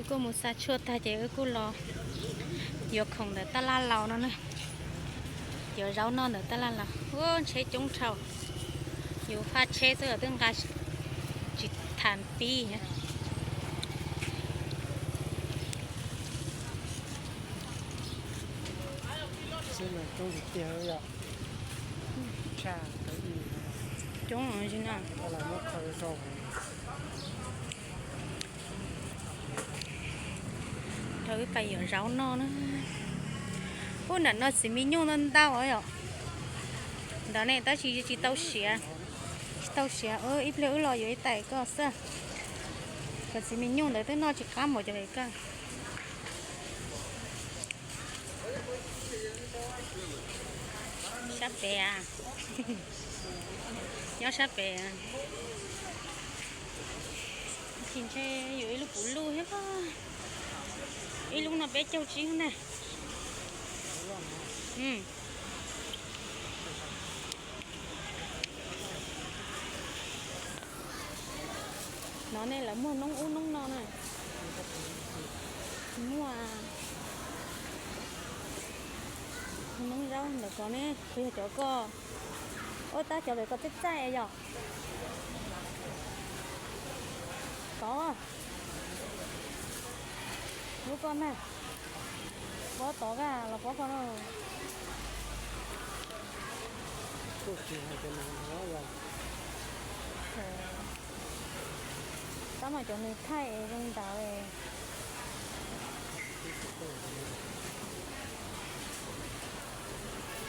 Kuj mus xa tshuaj tag ces wb kuj los yuav khoom ntawm tab laj laus no na. Yuav zaub noj ntawm tab laj laus. Ua tsheb coob dhau. Yus faj tsheb xwb twb nqa tsis tham pib. Coob tiag. Coob no. Rau wb pais yuav zaub noj na. Ub, nram no txiv me nyuj ntau ntau yom. Ntawd ne tab sis tsis tau siav, tsis tau siav. Ib pliag wb los yuav ib tais koj xwb. Cov txiv me nyuj ntawd twb noj tsis qab npaum cov koj. Sab pem a, nyob sab pem. Tsis ntshe yuav ib lub puv luj thiab. Ib lub no peb caug tsib na. No nej lawv muag noob ub noob no na. Muaj noob zaub ntawm ko ne, kuv yog cov ko. Ua tab cov pem ko txaij txaij yom. Tod, lub ko na, pob tod vaj los pob ko no. Tab mas cov nws thaij es zoo ntawd.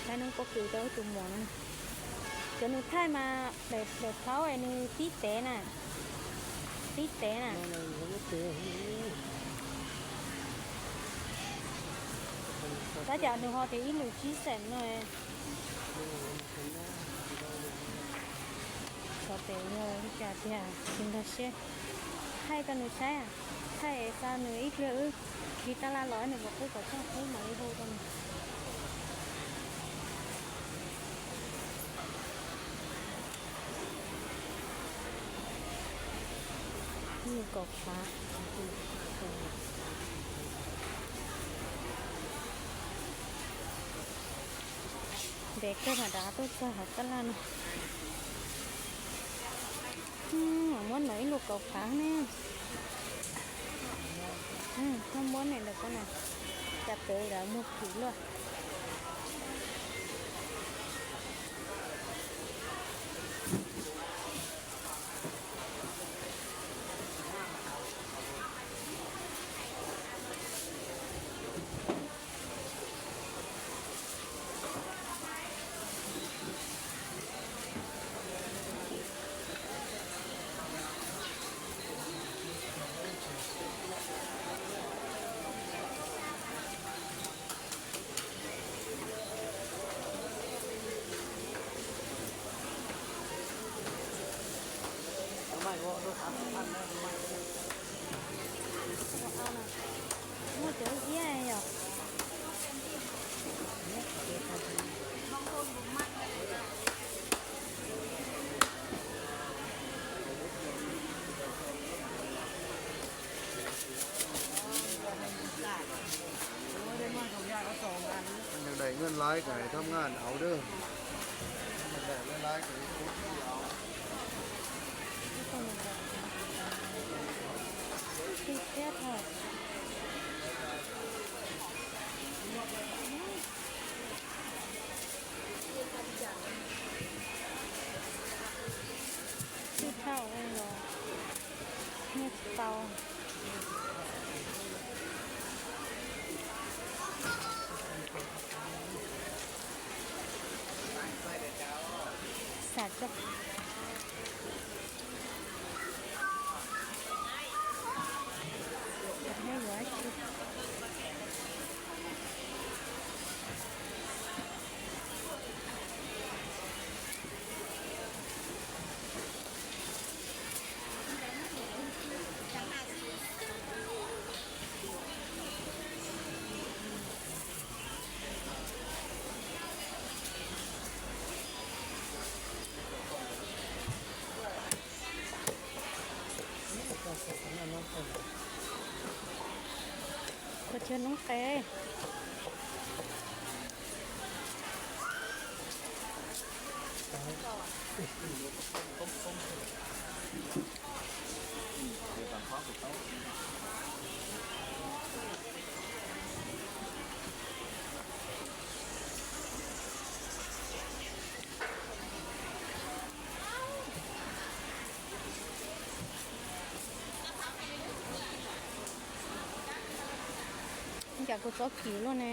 Saib noob pob kws rau tus muam no. Cov nws thaij mas daim plhaub es nws tib tev na, tib tev na. Tab cas nws ho tias ib lus tsib xees no. Xyov tes yog li cas tiag, tsis nkag siab. Thaij rau nws saib, thaij xa nws ib pliag wb li tab laj los nws puas qub kom txog qub mam li hu rau nws. Nws kaum phav. Ntev kawg mam rov qab tuaj txog hauv tab laj no. Muab ntawm ib lus kaum phav ne. Muab ntawm ko na, cas pem lawv muag khwv luaj. Muaj cov iab yom. Đẩy nguyên lái cái thâm ngàn áo đơ. Đẩy nguyên lái cái cốt áo. Tsis tau. Xav tso. Pos chaw noob qes. Cas kuv txob kim luaj ne.